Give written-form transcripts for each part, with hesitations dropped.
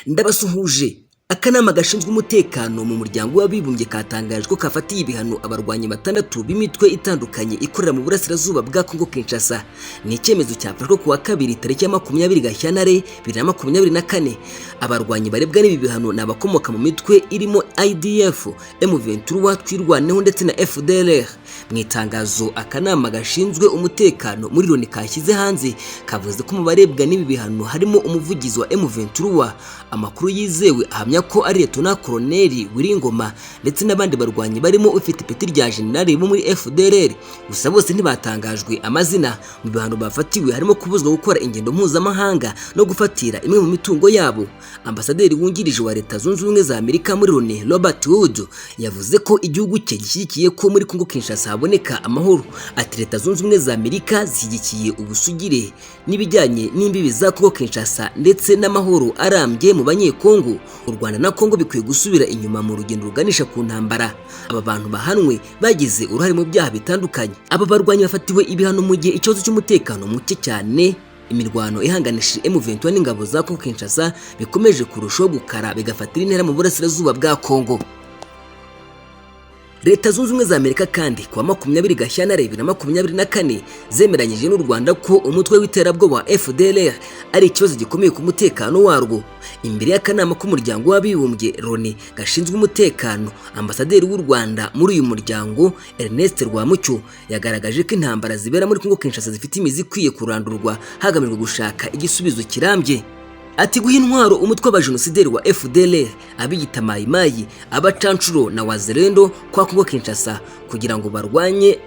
Ndabasuhuje. Akanama gashinzwe umutekano mu Muryango w'Abibumbye katangaje ko kafatiye ibihano abarwanyi batandatu b'imitwe itandukanye ikorera mu burasirazuba bwa Congo Kinshasa. Ni icyemezo cyafashwe ku wa kabiri, tariki ya 20 Gashyantare 2024. Abarwanyi barebwa n'ibi bihano ni abakomoka mu mitwe irimo ADF, M23, Twirwaneho ndetse na FDLR. Mu itangazo akanama gashinzwe umutekano muri Loni kashyize hanze, kavuze ko mu barebwa n'ibi bihano harimo umuvugizi wa M23, amakuru yizewe ahamya ko ari Liyetona Koloneli Wiringoma, ndetse n'abandi barwanyi barimo ufite ipeti rya jenerali bo muri FDLR. Gusa bose ntibatangajwe amazina. Mu bihano bafatiwe harimo kubuzwa gukora ingendo mpuzamahanga no gufatira imwe mu mitungo yabo. Ambasaderi wungirije wa Leta Zunze Ubumwe za Amerika muri Loni, Robert Wood, yavuze ko igihugu cye gishyigikiye ko muri Congo Kinshasa haboneka amahoro. Ati: "Leta Zunze Ubumwe za Amerika zishyigikiye ubusugire n'ibijyanye n'imbibi za Congo Kinshasa ndetse n'amahoro arambye mu Banyekongo. U Rwanda na Congo bikwiye gusubira inyuma mu rugendo ruganisha ku ntambara. Aba bantu bahanwe bagize uruhare mu byaha bitandukanye." Aba barwanyi bafatiwe ibihano mu gihe ikibazo cy'umutekano muke, cyane imirwano ihanganishije M23 n'ingabo za Congo Kinshasa, bikomeje kurushaho gukara, bigafatira intera mu burasirazuba bwa Congo. Leta Zunze Ubumwe za Amerika kandi kuwa 20 Gashyantare 2024 zemeranyije n'u Rwanda ko umutwe w'iterabwoba wa FDLR ari ikibazo gikomeye ku mutekano warwo. Imbere y'akanama k'Umuryango w'Abibumbye, Loni, gashinzwe umutekano, ambasaderi w'u Rwanda muri uyu muryango, Ernest Rwamucyo, yagaragaje ko intambara zibera muri Congo Kinshasa zifite imizi ikwiye kurandurwa hagamijwe gushaka igisubizo kirambye. Ati: "Guha intwaro umutwe w'abajenosideri wa FDLR, abiyita Mayimayi, abacancuro na Wazalendo kwa Congo Kinshasa kugira ngo barwanye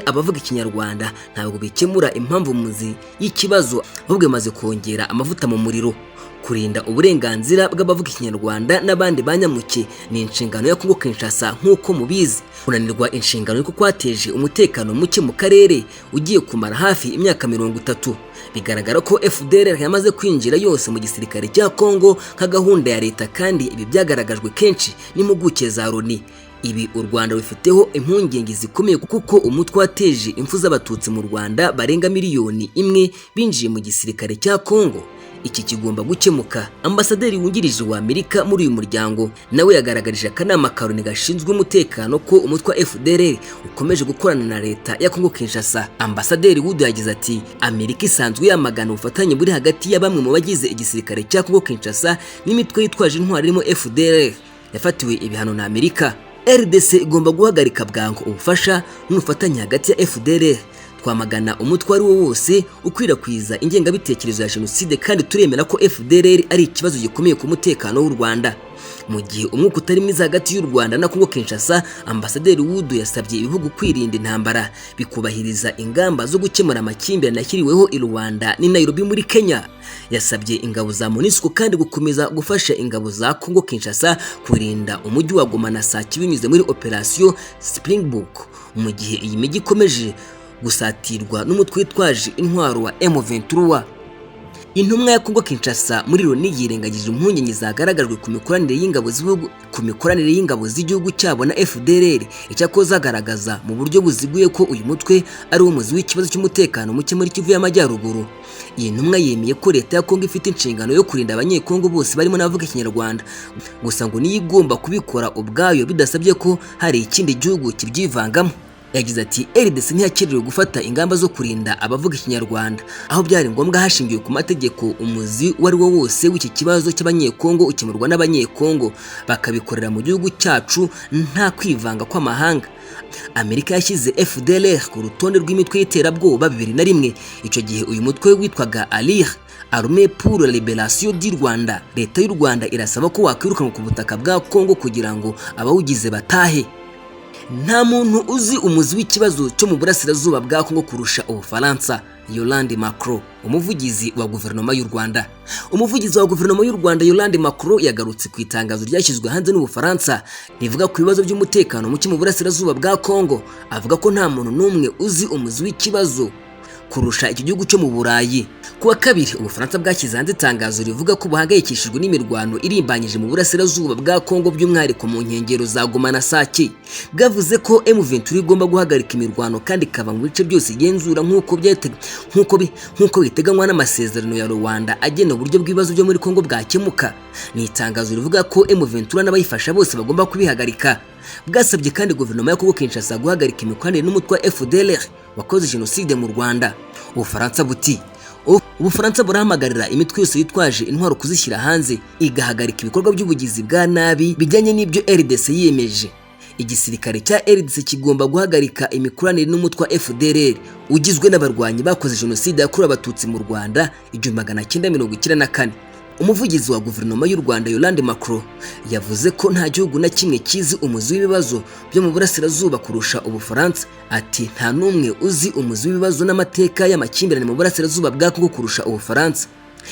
abavuga Ikinyarwanda, ntabwo bikemura impamvu muzi y'ikibazo, ahubwo bimaze kongera amavuta mu muriro. Kurinda uburenganzira bw'abavuga Ikinyarwanda n'abandi banyamuke ni inshingano ya Congo Kinshasa nk'uko mubizi. Kunanirwa inshingano niko kwateje umutekano muke mu karere ugiye kumara hafi imyaka 30. Bigaragara ko FDLR yamaze kwinjira yose mu gisirikare cya Congo nka gahunda ya leta, kandi ibi byagaragajwe kenshi n'impuguke za Loni. Ibi u Rwanda rufiteho impungenge zikomeye, kuko umutwe wateje impfu z'Abatutsi mu Rwanda barenga miliyoni 1 binjiye mu gisirikare cya Congo. Iki kigomba gukemuka." Ambasaderi wungirije wa Amerika muri uyu muryango nawe yagaragarije akanama ka Loni gashinzwe umutekano ko umutwe wa FDLR ukomeje gukorana na leta ya Congo Kinshasa. Ambasaderi Wood yagize ati: "Amerika isanzwe yamagana ubufatanye buri hagati ya bamwe mu bagize igisirikare cya Congo Kinshasa n'imitwe yitwaje intwaro irimo FDLR yafatiwe ibihano na Amerika. RDC igomba guhagarika bwangu ubufasha n'ubufatanye hagati ya FDLR. Twamagana umutwe ari wo wose ukwirakwiza ingengabitekerezo ya jenoside, kandi turemera ko FDLR ari ikibazo gikomeye ku mutekano w'u Rwanda." Mu gihe umwuka utari mwiza hagati y'u Rwanda na Congo Kinshasa, Ambasaderi Wood yasabye ibihugu kwirinda intambara, bikubahiriza ingamba zo gukemura amakimbirane yashyiriweho i Rwanda n'i Nairobi muri Kenya. Yasabye ingabo za MONUSCO kandi gukomeza gufasha ingabo za Congo Kinshasa kurinda umujyi wa Goma na Sake binyuze muri Operation Springbok, mu gihe iyi mijyi ikomeje gusatirwa n'umutwe witwaje intwaro wa M23. Intumwa ya Congo Kinshasa muri Loni yirengagije impungenge zagaragajwe ku mikoranire y'ingabo z'igihugu cyabo na FDLR. Icyakoze agaragaza mu buryo buziguye ko uyu mutwe ari wo muzi w'ikibazo cy'umutekano muke muri Kivu y'Amajyaruguru. Iyi ntumwa yemeye ko leta ya Kongo ifite inshingano yo kurinda Abanyekongo bose, barimo n'abavuga Ikinyarwanda. Gusa ngo niyo igomba kubikora ubwayo, bidasabye ko hari ikindi gihugu kibyivangamo. Yagize ati: "RDC ntiyakererewe gufata ingamba zo kurinda abavuga Ikinyarwanda aho byari ngombwa hashingiwe ku mategeko. Umuzi uwo ari wo wose w'iki kibazo cy'Abanyekongo ukemurwa n'Abanyekongo, bakabikorera mu gihugu cyacu nta kwivanga kw'amahanga." Amerika yashyize FDLR ku rutonde rw'imitwe y'iterabwoba 2001. Icyo gihe uyu mutwe witwaga ALIR, Armée pour la Libération du Rwanda. Leta y'u Rwanda irasaba ko wakwirukanwa ku butaka bwa Kongo kugira ngo abawugize batahe. Nta muntu uzi umuzi w'ikibazo cyo mu burasirazuba bwa Kongo kurusha Ubufaransa, Yolande Makolo, umuvugizi wa guverinoma y'u Rwanda. Umuvugizi wa guverinoma y'u Rwanda, Yolande Makolo, yagarutse ku itangazo ryashyizwe hanze n'Ubufaransa rivuga ku bibazo by'umutekano muke mu burasirazuba bwa Kongo, avuga ko nta muntu n'umwe uzi umuzi w'ikibazo kurusha iki gihugu cyo mu Burayi. Kuwa kabiri, Ubufaransa bwashyize hanze itangazo rivuga ko buhangayikishijwe n'imirwano irimbanyije mu burasirazuba bwa Kongo, by'umwihariko mu nkengero za Goma na Sake. Bwavuze ko M23 igomba guhagarika imirwano kandi ikava mu bice byose igenzura nk'uko biteganywa n'amasezerano ya Rwanda agena uburyo bw'ibibazo byo muri Kongo bwakemuka. Ni itangazo rivuga ko M23 n'abayifasha bose bagomba kubihagarika. Bwasabye kandi guverinoma ya Kongo Kinshasa guhagarika imikoranire n'umutwe wa FDLR wakoze jenoside mu Rwanda. Ubufaransa buti: "Ubufaransa burahamagarira imitwe yose yitwaje intwaro kuzishyira hanze, igahagarika ibikorwa by'ubugizi bwa nabi bijyanye n'ibyo RDC yiyemeje. Igisirikare cya RDC kigomba guhagarika imikoranire n'umutwe wa FDLR ugizwe n'abarwanyi bakoze jenoside yakorewe Abatutsi mu Rwanda 1994." Umuvugizi wa guverinoma y'u Rwanda, Yolande Makolo, yavuze ko nta gihugu na kimwe kizi umuzi w'ibibazo byo mu burasirazuba kurusha Ubufaransa. Ati: "Nta n'umwe uzi umuzi w'ibibazo n'amateka y'amakimbirane mu burasirazuba bwa Kongo kurusha Ubufaransa."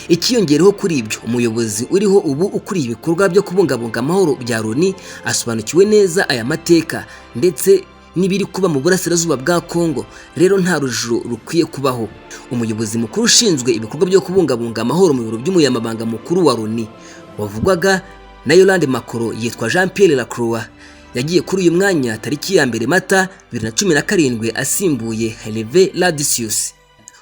Ikiyongereho kuri ibyo, umuyobozi uriho ubu ukuriye ibikorwa byo kubungabunga amahoro bya Loni asobanukiwe neza aya mateka ndetse n'ibiri kuba mu burasirazuba bwa Kongo. Rero nta rujijo rukwiye kubaho. Umuyobozi mukuru ushinzwe ibikorwa byo kubungabunga amahoro mu biro by'umunyamabanga mukuru wa Loni wavugwaga na Yolande Makolo yitwa Jean Pierre Lacroix. Yagiye kuri uyu mwanya tariki ya 1 Mata 2017, asimbuye Hervé Ladsous.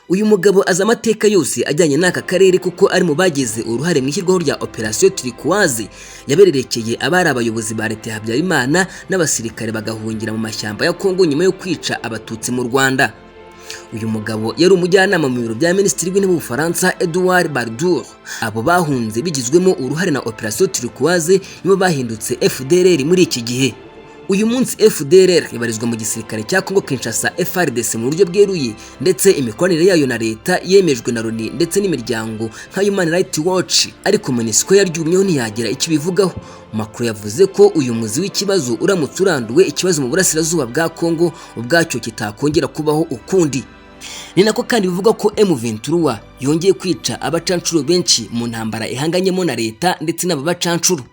Uyu mugabo azi amateka yose ajyanye n'aka karere, kuko ari mu bagize uruhare mu ishyirwaho rya Operation Turquoise yabererekeye abari abayobozi ba leta ya Habyarimana n'abasirikare bagahungira mu mashyamba ya Kongo nyuma yo kwica Abatutsi mu Rwanda. Uyu mugabo yari umujyanama mu biro bya Minisitiri w'Intebe w'Ubufaransa, Edouard Balladur. Abo bahunze bigizwemo uruhare na Operation Turquoise nibo bahindutse FDLR muri iki gihe. Uyu munsi FDLR ibarizwa mu gisirikare cya Congo Kinshasa, FARDC, mu buryo bweruye, ndetse imikoranire yayo na leta yemejwe na Loni ndetse n'imiryango nka Human Rights Watch, ariko MONUSCO yaryumyeho, ntiyagira icyo ibivugaho. Macron yavuze ko uyu muzi w'ikibazo uramutse uranduwe, ikibazo mu burasirazuba bwa Congo ubwacyo kitakongera kubaho ukundi. Ni nako kandi bivugwa ko M23 yongeye kwica abacancuro benshi mu ntambara ihanganyemo na leta ndetse n'aba bacancuro.